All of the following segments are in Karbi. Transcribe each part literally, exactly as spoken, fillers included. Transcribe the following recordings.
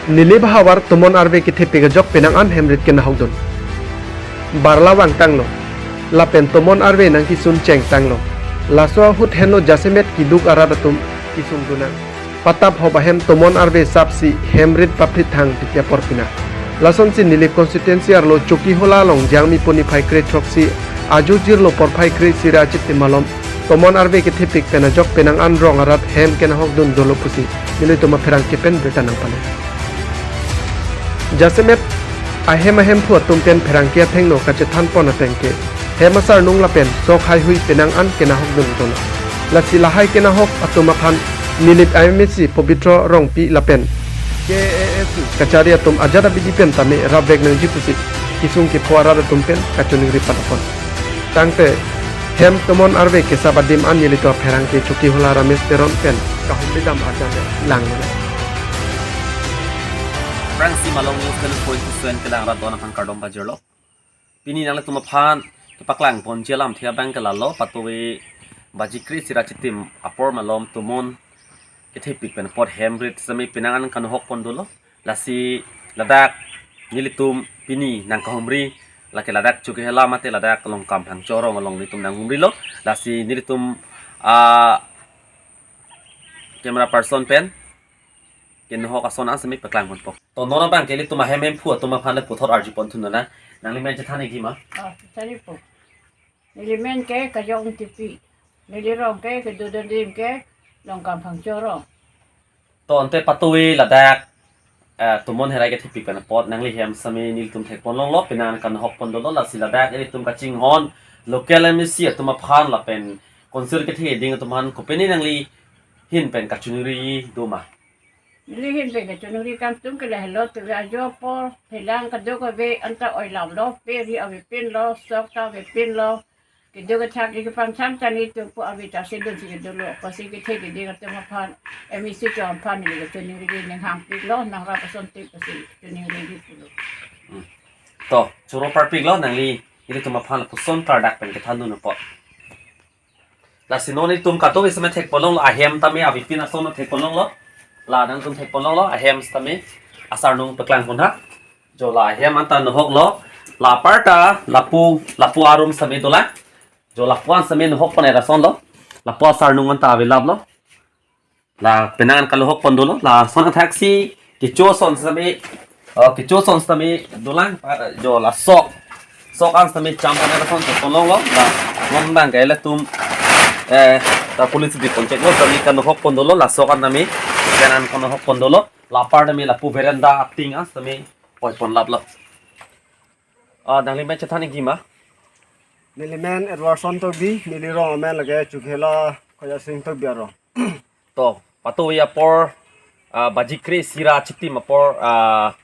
Nilip ahavar tomon arve kethepik ajok penang an hem rit kenahokdun. Barla vangtanglo. Lapen tomon arve nangkisun chengtanglo. Laso ahut henlo jasemet keduk arat atum kesungdun nang. Patap hop ahem tomon arve sapsi hem rit paphrithang titi apor pina. Lasonsi Nilip constituency arlo Chokihola along Jangmi puni phai kre throksi ajo jirlo porphai kre isi ra chitim malom tomon arve kethepik pen ajok penang an rong arat hem kenahokdun dolo pusi nelitum apherangke pen birta nangpale. Jasemet ahem ahemphu atum pen pherangke athengno kachethan pon ateng ke hem asarnung lapen sok haihui penang an kenahokdun dolo. Lasi lahai kenahok atum aphan Nilip M A C Pobitro Rongpi lapen K A A C kachari atum ajat abidi pen tame rapvek nangji pusi kesung kepho arat atum pen kachiningri patapon. Tangte hem tomon arve kesap adim an nelitum apherangke Chokihola Ramesh Teron pen kahumri dam arjan langlo. Aphrangsi Malong News ten point seven kelang arat don aphan kardom pajirlo. Pini nanglitum aphan kepaklang ponji alamthe abang ke lalo, patuve baji kre isi ra chitim apor malom tomon kethepik pen apot hem rit sami penang an kanohok pon dolo. Lasi ladak nelitum pini nangkahumri, lake ladak Chokihola mate ladak Longkam Phangcho arong along nelitum nanghumrilo. Lasi nelitum, ah, camera person pen kenohok ason an sami paklang ponpo. To non abang ke ilitum ahem ahemphu atum aphan le puthot arju pon thunang. Nangli men chethan ikji ma? Oh, chethan ikpo. Neli men ke Kajong Tipi. Neli rong ke kedo adim ke Longkam Phangcho arong. To ante patuve ladak, eh, tomon herai kethepik pen apot nangli hem sami nelitum thek pon longlo, penang an kanohok pon dolo, lasi ladak ilitum kachinghon local M A C atum aphan lapen council kethe ding atum aphan kopine nangli hin pen kachiningri do ma? Neli hin pen kachiningri kangtung ke lahelo, tuve ajo apor phelang kadokave anta oilamlo, pe ri avepinlo, sok ta avepinlo, kedo kethak ke kepangthang ta nelitum pu ave ta sedun si kedolo, pasi kethe keding atum aphan, M A C atum aphan neli kachiningri, ning hangpiklo, nangrap ason tik pasi chiningri pulo. Hmm. To, choro parpiklo, nangli ilitum aphan lapuson klardak pen kethan dun apot. Lasi non ilitum kadokave sami thek pon longlo, ahem tame avepin ason thek pon longlo. La nangtum thek pon longlo, ahem tame asarnung paklang pon ha. Jo la ahem anta nohoklo. La aparta lapu, lapu arum sami dolang. Jo lapu an sami nohok pon era asonlo. Lapu asarnung anta avelaplo. La penang an kanohok pon dolo, lason athaksi kecho ason sami, oh, kecho ason sami dolang, pa, jo la sok. Sok an sami cham pon era ason thek pon longlo, la non abang ke ilitum, eh, ta police di pon cheklo, sami kanohok pon dolo, la sok an sami, penang an kanohok pon dolo, la apar sami lapu veranda ating an sami poi ponlaplo. Ah, nangli men chethan ikji ma? Neli men Edwardson Tokbi, neli rong amen lake Chokihola Khoyasing Tokbi arong. To, patuve apor, ah, baji kre isi ra chitim apor, ah,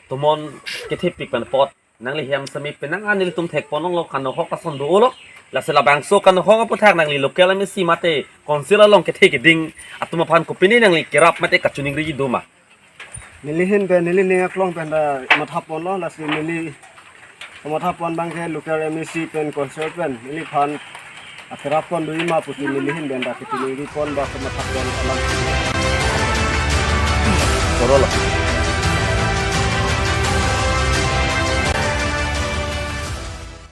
tomon kethepik pen apot nangli hem sami penang an nelitum thek pon longlo, kanohok ason dolo. Lasi labangso kanohok aphuthak nangli local M A C mate council along kethe keding atum aphan kopine nangli kerap mate kachiningri do ma? Neli hin pen neli ning aklong pen ta matha ponlo, lasi neli matha pon abang ke local M A C pen council pen neliphan akerap pon do-i ma pusi neli hin pen ta kachiningri pon ba matha pon alam. Chorolo.